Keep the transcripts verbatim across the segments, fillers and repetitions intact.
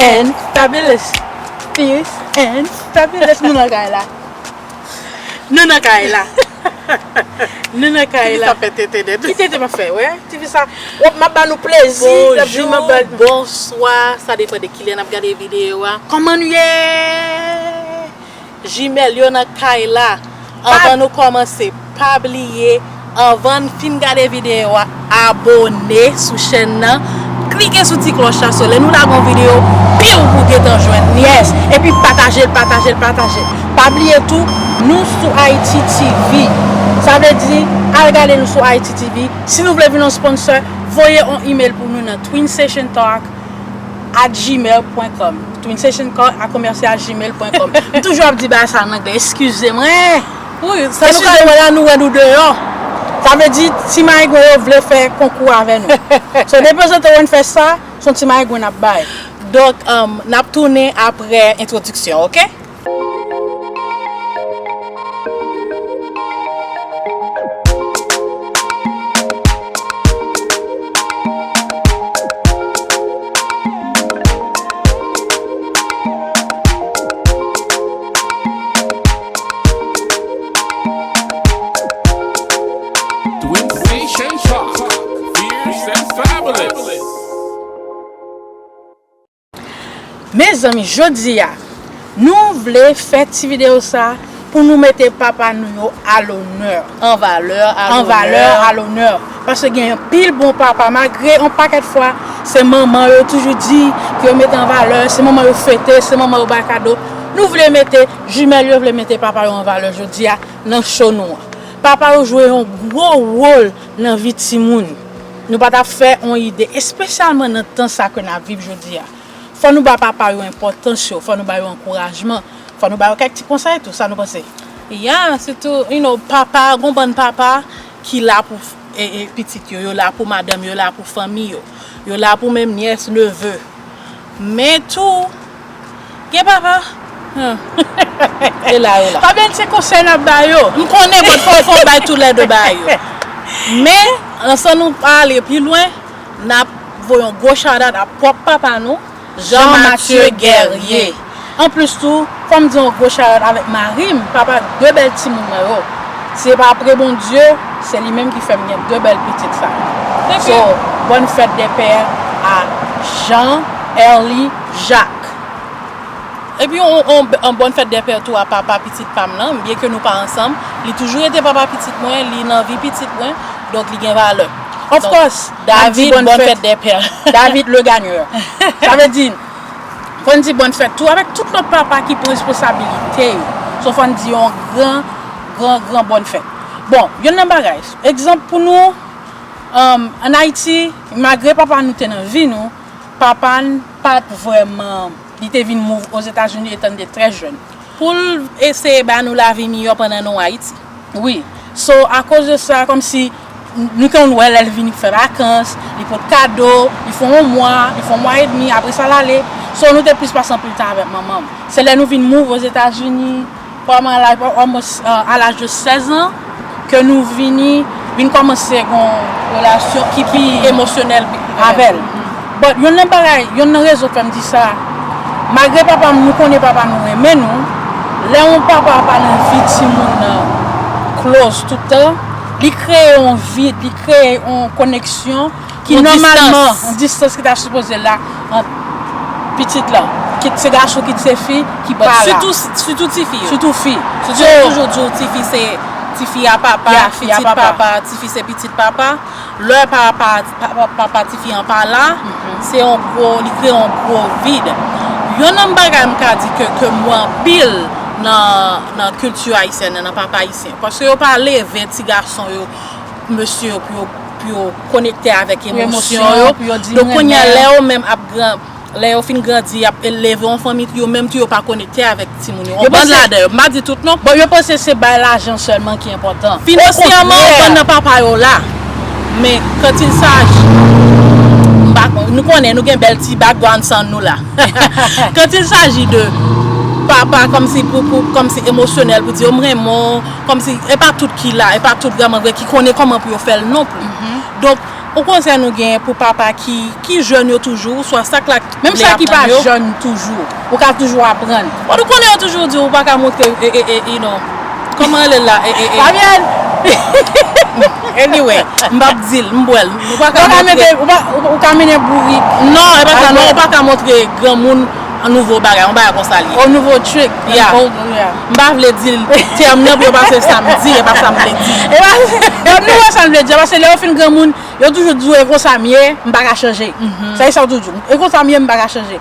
And fabulous. Fierce and fabulous. Nou nan kay la. Nou nan kay la. Nou nan kay la. Sa fè tete nèt. Ki tete m ap fè, wè? Ti fi sa, w ap, m ap ba nou plezi. Bonjou, bonswa, sa depann de kilè n ap gade videyo a. Kòman nou ye? Jimèl yo nan kay la. Anvan nou kòmanse, pa bliye, anvan n fin gade videyo a, abòne sou chèn nan, klike sou ti klòch la, so lè nou lage yon videyo, piw, pou w gentan jwenn li. Yes, epi pataje l, pataje l, pataje l. Pa bliye tou, nou sou Haiti T V. Sa vle di, al gade nou sou Haiti T V. Si nou vle vin yon sponsor, voye yon email pou nou nan twin session talk at gmail point com. Twin session talk at commercial gmail point com. M toujou ap di bagay sa an anglè, eskize mwen. Wi, sa nou ka wè la, nou wè nou deyò. Sa vle di, ti mayigwen yo vle fè konkou avè nou. So, depi yo santi yo fè sa, se yon ti mayigwen n ap bay. Donk, um, n ap tounen apre entwodiksyon, oke? Twin Station Talk, fierce and fabulous. Mezanmi, jodi a, nou vle fè ti videyo sa pou nou mete papa nou yo a lonè. An valè, a lonè. An valè, a lonè. Paske gen anpil bon papa, malgre yon pakèt fwa, se manman yo toujou di ke yo mete an valè, se manman yo fete, se manman yo bay kado. Nou vle mete, jimèl yo vle mete papa yo an valè jodi a nan show nou an. Papa yo jwe yon gwo wòl nan vi timoun. Nou pa t ap fè yon ide, espesyalman nan tan sa ke n ap viv jodi a. Fò nou ba papa yo enpòtans yo, fò nou ba yo ankourajman, fò nou ba yo kèk ti konsèy tou, sa nou panse? Ya, sitou, you know, papa, gon bann papa ki la pou, e, e, pitit yo, yo la pou madanm, yo la pou fanmi yo, yo la pou menm nyès, neve. Men tou, gen papa, hmm, e la yo la. Pa byen se konsèy n ap ba yo. M konnen, but fò, fò bay toulède bagay yo. Men, ansanm nou pa ale pi lwen, n ap voye yon gwo shout out a pwòp papa nou, Jean Mathieu Guerrier. Anplis tou, fò m di yon gwo shout out avèk mari m, papa de bèl timoun mwen yo. Se pa apre Bondye, se li menm ki fè m gen de bèl pitit sa. So, bonne fête des pères à Jean Erly Jacques. Epi yon, yon, yon bonne fête des pères tou a papa pitit pa m nan, byen ke nou pa ansanm, li toujou rete papa pitit mwen, li nan vi pitit mwen, donk li gen valè. Of course, David, bonne fête des pères. David le gagneur. Sa vle di, fò n di bonne fête tou avèk tout lòt papa ki pran responsabilite yo. So fò n di yon gran, gran, gran bonne fête. Bon, youn nan bagay, egzanp pou nou, um, ann Ayiti, malgre papa nou te nan vi nou, papa n pa t vrèman, li te vin move Ozetazini etan n te trè jèn. Pou l eseye ba nou lavi miyò pandan nou Ayiti. Wi. So, akoz de sa, kòmsi, n-, nou konn wè lè l vini pou fè vakans, li pot kado, li fè yon mwa, li fè yon mwa edmi, apre sa l ale. So, nou te plis pase anpil tan avèk manman m. Se lè nou vin move Ozetazini, probablement à l'âge, almost, euh, à l'âge de seize ans, ke nou vini, vin kòmanse gon relasyon ki pi emosyonèl avè l. But youn nan bagay, youn nan rezon k fè m di sa, malgre papa m, nou konnen papa nou renmen nou, lè yon papa pa nan vi timoun nan close tout tan, li kreye yon vid, li kreye yon koneksyon ki nòmalman, yon distans ki ta sipoze la ant pitit la, kit se gason, kit se fi, ki pa la. Sitou, sitou tifi yo. Sitou fi. Sitou yo toujou di w tifi se tifi a papa, pitit papa, tifi se pitit papa. Lè papa, papa, papa tifi an pa la, se yon gwo, li kreye yon gwo vid. Youn nan bagay m ka di ke, ke m wè anpil nan, nan kilti ayisyèn nan, nan papa ayisyen. Paske yo pa leve ti gason yo, mesye yo, pou yo, pou yo konekte avèk emosyon yo. Donk, kounye a, lè yo menm ap gran, lè yo fin grandi, y ap leve yon fanmi, yo menm tou yo pa konekte avèk timoun yo. Yon bann ladan yo, m pa di tout non. Bon, yo panse se bay lajan sèlman ki enpòtan. Finansyèman, yon bann nan papa yo la. Men, quand il s'agit, m pa konn, nou konnen, nou gen bèl ti background sound nou la. Quand il s'agit de papa, kòmsi pou, pou, kòmsi emosyonèl, pou di yo m renmen w, kòmsi, e pa tout ki la, e pa tout granmoun vre ki konnen kòman pou yo fè l non pli. Donk, Yon konsèy nou genyen pou papa ki, ki jèn yo toujou, swa sa k la, menm sa ki pa jèn toujou, ou ka toujou aprann. Bon, nou konnen yo toujou di ou pa ka montre, e, e, e, you know, kòman rele l la, e, e, e. Fabienne! Anyway, m p ap di l, m bwè l. Ou pa ka montre. Ou ka mennen bourik. Non, e pa sa, non, ou pa ka montre granmoun nouvo bagay, yon bagay konsa li ye. Yon nouvo trick. Yeah. M pa vle di l tèm nan pou yo pa se sa m di, e pa sa m vle di. E pa, yo nou wè sa m vle di, paske lè yo fin granmoun, yo toujou di w e konsa m ye, m pa ka chanje. Sa e sa yo toujou di w. E konsa m ye, m pa ka chanje.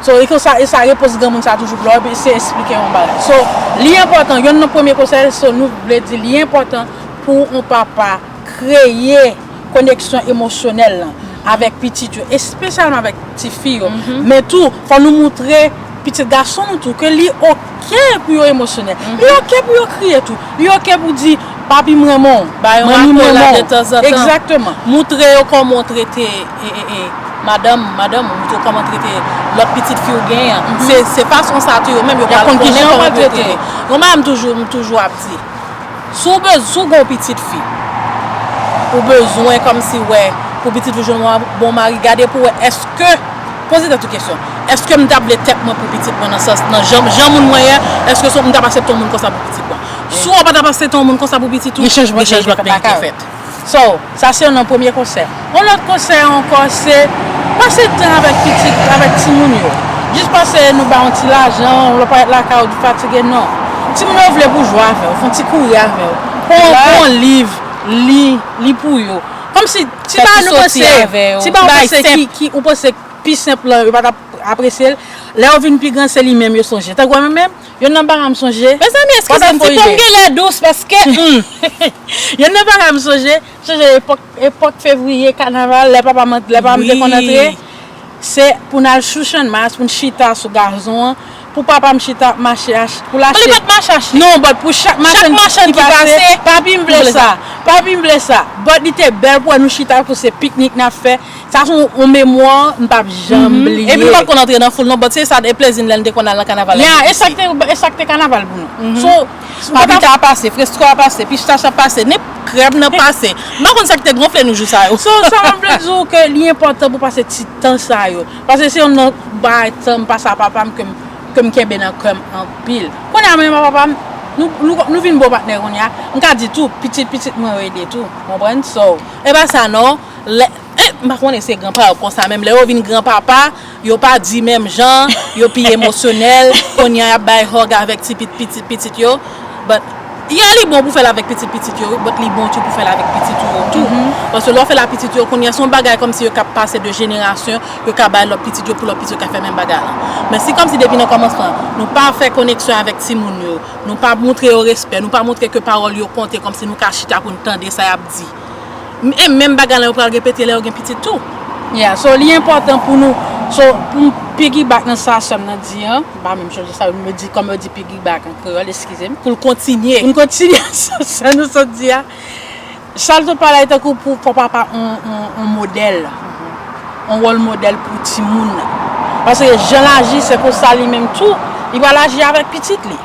So, e konsa, e sa repons granmoun sa toujou pou lè w se esplike yon bagay. So, li enpòtan, yonn nan premye konsèy, so, nou vle di li enpòtan pou yon papa kreye koneksyon emosyonèl lan avèk pitit yo, espesyalman avèk tifi yo. Men tou, fò nou moutre pitit gason nou tou ke li oke pou yo emosyonèl. Li oke pou yo kriye tou. Li oke pou di, "Papi, m renmen w. Manmi, m renmen w." Egzakteman. Moutre yo kòman w trete, e, e, e, madanm, madanm ou, moutre yo kòman w trete lòt pitit fi w genyen an. Se, se fason sa tou yo menm yo pral konnen kòman pou yo trete. Yon bagay m toujou, m toujou ap di, si w bez-, si w gen yon pitit fi, ou bezwen kòmsi wè, pou pitit fi w jwenn yon bon mari, gade pou wè èske, poze tèt ou kesyon, èske m t ap vle tèt mwen pou pitit mwen nan sans, nan jan, jan moun mwen ye, èske m t ap aksepte yon moun konsa pou pitit mwen? Si w pa t ap aksepte yon moun konsa pou pitit ou, gen chanjman ki genyen ki fèt. So, sa se yon nan premye konsèy. Yon lòt konsèy ankò se pase tan avèk pitit, avèk timoun yo. Jis pase nou ba yon ti lajan, yon lòt parèt lakay ou fatige, non. Timoun yo vle pou jwe avè w, fè yon ti kouri avè w. Pran, pran yon liv, li, li pou yo. Kòmsi, ti bagay nou panse, ti bagay ou panse ki, ki, ou panse pi senp lan, yo pa t ap apresye l. Lè yo vin pi gran, se li menm yo sonje. Tankou mwen menm, yonn nan bagay m sonje. Mezanmi, eskize m, ti po m genlè dous, paske, hmm. Yonn nan bagay m sonje, sonje epòk, epòk fevriye, kanaval, lè papa m, lè papa m te konn antre, se pou n al sou Channmas, pou n chita sou gazon an, pou papa m chita ap mache ach-, pou l achte. Li pa t mache achte. Non, but pou chak machann ki pase, papi m vle sa, papi m vle sa. But li te bèl pou wè nou chita, pou se piknik n ap fè. Sa se yon, yon memwa m p ap janm bliye. Epi nou pa t konn antre nan foul non, but se sa, e plezi n lè n te konn al nan kanaval la. Yeah, e sa k te, e sa k te kanaval pou nou. So, papi ta pase, fresko a pase, pistach ap pase, nen krèb nan pase. M pa konn sa k te gonfle nou jou sa yo. So, sa m vle di w ke li enpòtan pou pase ti tan sa yo. Paske se youn nan bagay tan m pase ak papa m ke m, ke m kenbe nan kè m anpil. Kounye a menm ak papa m, nou, nou, nou vin bon patnè kounye a. M ka di tou, pitit, pitit mwen yo ede tou. Konprann? So. E pa sa non. Lè, e, m pa konnen se granpa yo konsa menm. Lè yo vin granpapa, yo pa di menm jan, yo pi emosyonèl. Kounye a y ap bay hug avèk ti pit-, pitit, pitit yo. But, yeah, li bon pou fè l avèk pitit, pitit yo, wi, but li bon tou pou fè l avèk pitit ou yo tou. Paske lè w fè l ak pitit yo, kounye a se yon bagay kòmsi yo ka pase de jenerasyon, yo ka bay lòt pitit yo pou lòt pitit yo ka fè menm bagay la. Men si kòmsi depi nan kòmansman, nou pa fè koneksyon avèk timoun yo, nou pa montre yo respè, nou pa montre ke pawòl yo konte, kòmsi nou ka chita pou n tande sa y ap di. M-, e menm bagay la yo pral repete lè yo gen pitit tou. Yeah, so li enpòtan pou nou, so pou m piggyback nan sa sè m nan di an, m pa menm chonje sa yo di, kòm yo di piggyback an kreyòl, eskize m. Pou l kontinye. Pou n kontinye sa, sa nou sot di a. Sa l sot pale a, tankou pou fò papa on, on, on modèl, on wòl modèl pou timoun nan. Paske jan l aji, se konsa li menm tou, li pral aji avèk pitit li.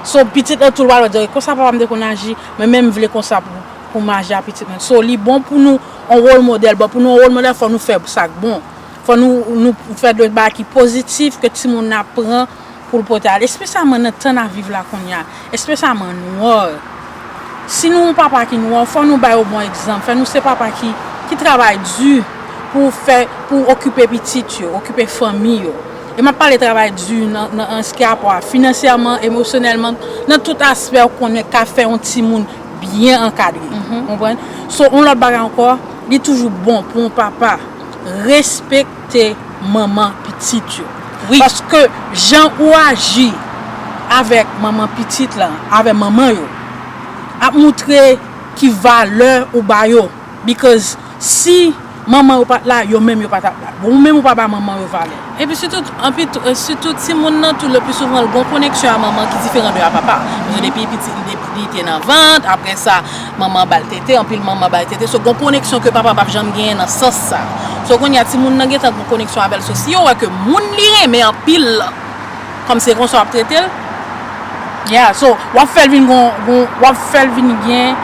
So, pitit lan tou, l pral wè, di, konsa papa m te konn aji, mwen menm m vle konsa pou, pou m aji a pitit mwen. So, li bon pou nou on wòl modèl, but pou nou on wòl modèl, fò nou fè sa k bon. Fò nou, nou fè de bagay ki pozitif, ke timoun nan ap pran, pou l pote al, espesyalman nan tan n ap viv la kounye a, espesyalman nwa. Si nou yon papa ki nwa, fò nou bay yon bon egzanp, fò nou se papa ki, ki travay di pou fè, pou okipe pitit yo, okipe fanmi yo. E m ap pale travay di nan, nan, an se ki rapò a finansyèman, emosyonèlman, nan tout aspè ou konnen ka fè yon timoun byen ankadre. Konprann? So, yon lòt bagay ankò, li toujou bon pou yon papa respekte manman pitit yo. Wi. Paske jan ou aji avèk manman pitit la, avèk manman yo, ap moutre ki valè ou ba yo. Because si manman yo pa t la, yo menm yo pa t ap la. Bon, ou menm ou pa ba manman yo valè. Epi sitou, anpi tou, e, sitou timoun nan tou, le pli souvan, l gon koneksyon a manman ki diferan de a papa. Paske depi piti, depi li te nan vant, apre sa, manman ba l tete, anpil manman ba l tete. So, gon koneksyon ke papa p ap janm genyen nan sans sa. So, kounye a, timoun nan gentan gon koneksyon avè l. So, si yo wè ke moun li renmen anpil lan, kòm se konsa w ap trete l, yeah, so, w ap fè l vin gon, gon, w ap fè l vin gen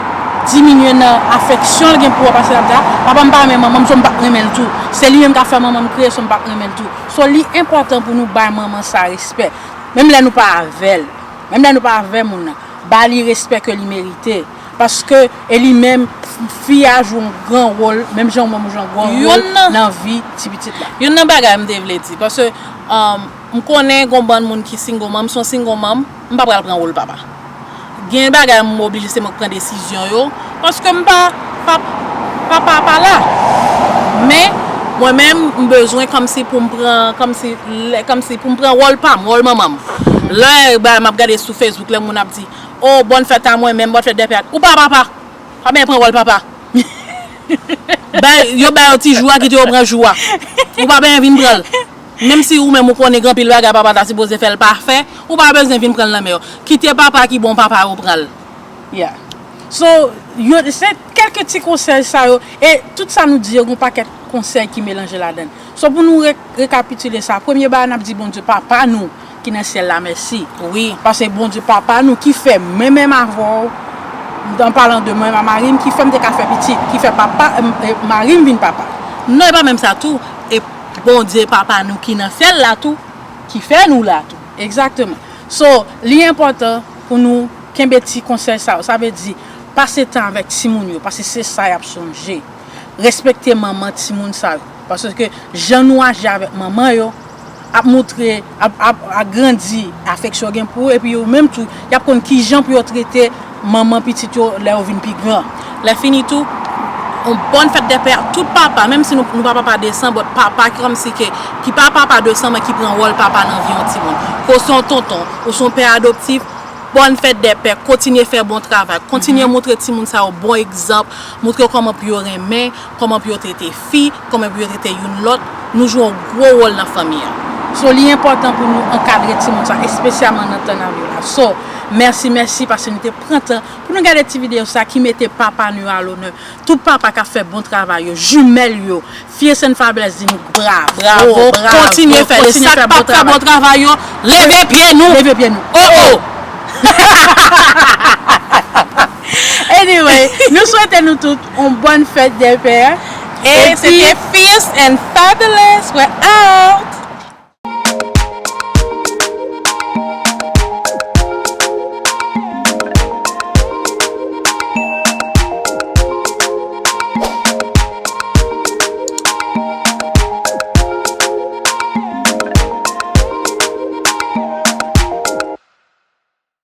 diminye nan afeksyon l gen pou ou, paske l ap di, "Ah, papa m pa renmen manman m, so m p ap renmen l tou. Se li menm k ap fè manman m kriye, so m p ap renmen l tou." So, li enpòtan pou nou bay manman sa respè. Menm lè nou pa avè l, menm lè nou pa avè moun nan, ba li respè ke li merite. Paske, e li menm, fi a jwe yon gran wòl, menm jan ou menm ou jwe yon gran wòl nan vi ti pitit la. Youn nan bagay m te vle di, paske, um, m konnen gon bann moun ki single mom, m se yon single mom, m pa pral pran wòl papa. Gen bagay m oblije se mwen k pran desizyon yo, paske m pa, pa, papa pa la. Men, mwen menm, m bezwen kòmsi pou m pran, kòmsi, lè, kòmsi pou m pran wòl pa m, wòl manman m. Lè, ba, m ap gade sou Facebook, lè moun ap di, "Oh, bòn fèt a mwen, menm bòn fèt dè pè a." Ou pa papa. Pa byen pran wòl papa. Bay, yo bay yon ti jou a, kite yo pran jou a. Ou pa byen vin pran l. Menm si ou menm ou konnen gen anpil bagay papa ta sipoze fè l pa fè, ou pa bezwen vin pran l nan men yo. Kite papa ki bon papa yo pran l. Yeah. So, yo, se kèlke ti konsèy sa yo. E tout sa nou di yo, gen yon pakèt konsèy ki melanje ladan l. So, pou nou re-, rekapitile sa, premye bagay n ap di Bondye Papa nou ki nan syèl la mèsi. Wi. Paske Bondye Papa nou ki fè mwen menm avè w, an palan de mwen a mari m, ki fè m te ka fè pitit, ki fè papa, em, e, mari m vin papa. Non, e pa menm sa tou. E Bondye Papa nou ki nan syèl la tou, ki fè nou la tou. Egzakteman. So, li enpòtan pou nou kenbe ti konsèy sa yo. Sa vle di, pase tan avèk timoun yo, paske se sa y ap sonje. Respekte manman timoun sa yo. Paske jan nou aji avèk manman yo, ap moutre, ap, ap, ap grandi afeksyon yo gen pou ou, epi yo menm tou, y ap konn kijan pou yo trete manman pitit yo lè yo vin pi gran. Lè fini tou, yon bòn fèt dè pè a tout papa, menm si nou, nou pa papa de san, but papa ki kòmsi ke, ki pa papa de san, men ki pran wòl papa nan vi yon timoun. Ke w se yon tonton, ou se yon pè adoptif, bòn fèt dè pè, kontinye fè bon travay, kontinye moutre timoun sa yo bon egzanp, moutre yo kòman pou yo renmen, kòman pou yo trete fi, kòman pou yo trete youn lòt, nou jwe yon gwo wòl nan fanmi an. So, li enpòtan pou nou ankadre timoun sa, espesyalman nan tan n ap viv la. So, mèsi, mèsi, paske nou te pran tan pou nou gade ti videyo sa ki mete papa nou a lonè. Tout papa k ap fè bon travay yo, jimèl yo, Fierce and Fabulous di nou bravo, bravo, bravo, kontinye fè, e sa k p ap fè bon travay yo, leve pye nou. Leve pye nou. Oh, oh. Anyway, nou swete nou tout yon bòn fèt dè pè. E se te Fierce and Fabulous, we're out.